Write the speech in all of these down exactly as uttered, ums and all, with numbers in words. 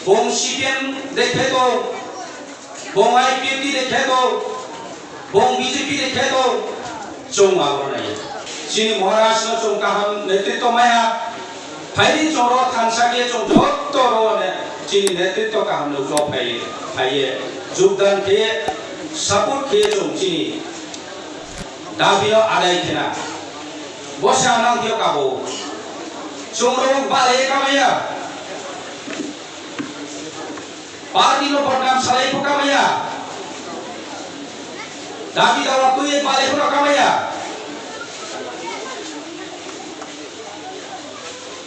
Bong C P M de khe to, bong I P F T de khe to, bong B J P de khe to, chwng abo nai. Chini Maharaj no chwng kaham netritw maya. Phaini chwng ro thansa khe chwng jotto ro ne chini netritw kaham no jo phai, phaiye. Jogdan khe, support khe chwng chini dabi no adai khena. Bo se anang thio kabo. Chwng ro bale kamaya. Party no bodnam salai pho kamaya. Dabi dawa twi bale pho kamaya.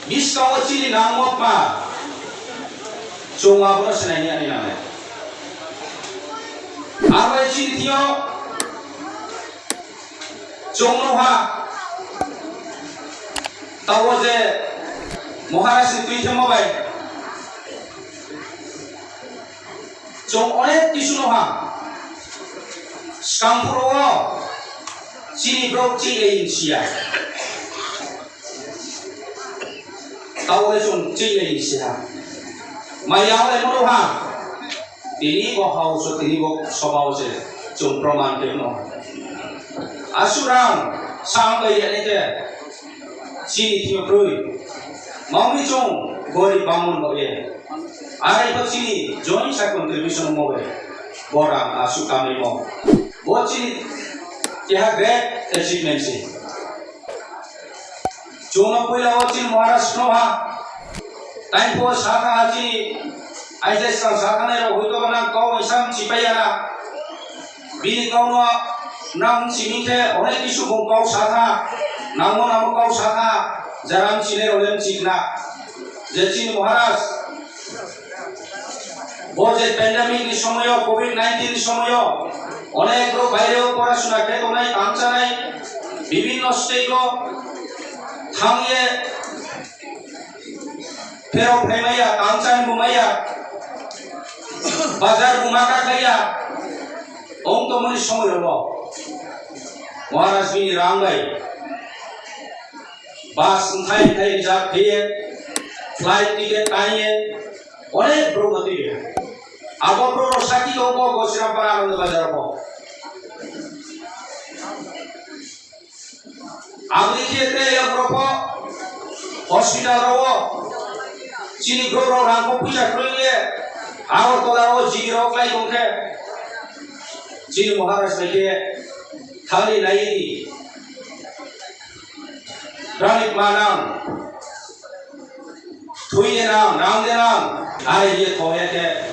Biskango chini nangmok ma. Chwng abono sinai ni ani nangnai. Abo chini thio. Chwng no ha. Tawo je Maharaj ni twi themo bai. Chwng onek kisu no ha. Skang phuru o chini bro chini siya. Tawo le chwng chini siya. Maya le mo ha. Tini bo house, tini bo sabha se chwng proman khe no. Asuram sam bai ya ne ke. Chini thio kroi. Mami chwng gori bamun bo ye. Arai bo chini join sa contribution mo be. Boram asu kami mo. Bo chini keha great achievement si. Chwngno puila o chini Maharaj no ha. Taipho sakha ha chini aise sa sakha nai rok hoito nang kau isam chipai ya na. Bini kau no nang chini khe onek kisu bung kau sakha. Nangmo nangmo kau sakha. Jaram chini rok lem chikna. Je chini Maharaj. Bo je pandemic ni somoyo, covid nineteen ni somoyo, onek borok baireo porasona khe tongnai, tang chanai, bibinno state o thangye pherok phaimaya, tang chan bumaya, bazar buma kakhaiya, tong tongmani somoyo bo Maharaj bini rang bai. Bus wngthai wngthai rijak phiye, flight ticket taiye, onek borok no twiwi. Abo borok rok saki tongo Gosiram para Anand Bazar o. Aboni khe tei borok bo hospital rok o chini borok rok rang kok puisa kwrwi ye Agartala o jigi rok lai tong khe chini Maharaj bai khe thangwi nai di. Brani manang, thwi de nang, nang de nang, ai ye thong ya khe,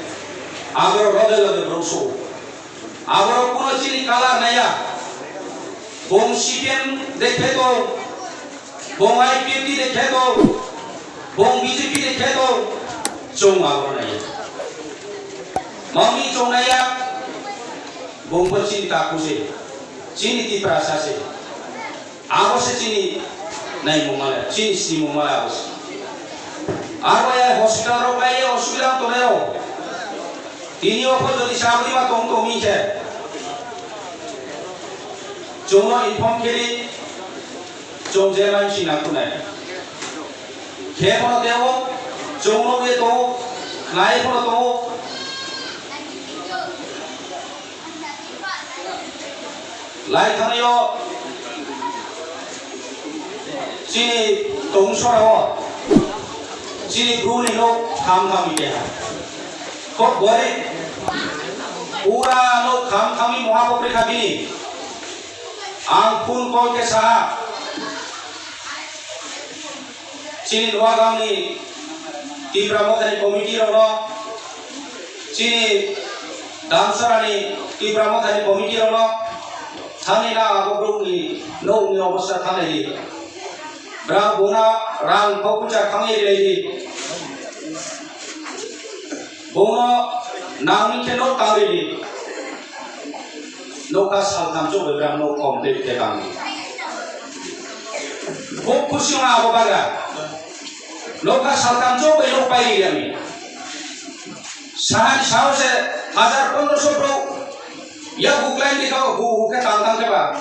aboro rode rode borok su. Aboro kuno chini kalar naya. Bong C P M de khe to, bong I P F T de khe to, bong B J P de khe to, chwng aboro naya. Mami chwng naya, bong bo chini taku se, chini Tiprasa se. Abo se chini naimung male, chini simung male abo se. Abo ya hospital rok lai ya hospital tongnai rok. Tini o pho jodi sabri ma tong tong mi khe. Chwngno inform kheri, chwng je mai si nang kunai. Khe phono teo, chwngno ye to, nai phono to. Lai thangyo chini tongsorao chini bruni nok tham tham ikeha. Kok gori pura nok tham tham i moha pokri kha bini. Ang phone call khe saha. Chini Noagang ni Tipra Mothani committee rok no, chini Damsara ni Tipra Mothani committee rok no, thani na abo brouh ni nok ni obostha thanglai di. Bra bona rang kok puja khangwi rilai di. Bono nangni khe nok tangwi di. Nokha saltham chobwi bra nok complete khe tangwi. Kok khusi wngkha abo bagra. Nokha saltham chobwi nok pai ri ami. Sahani sao se hajar pondroso brouh. Ya buklai ni kau hu hu khe tang tang khe ba.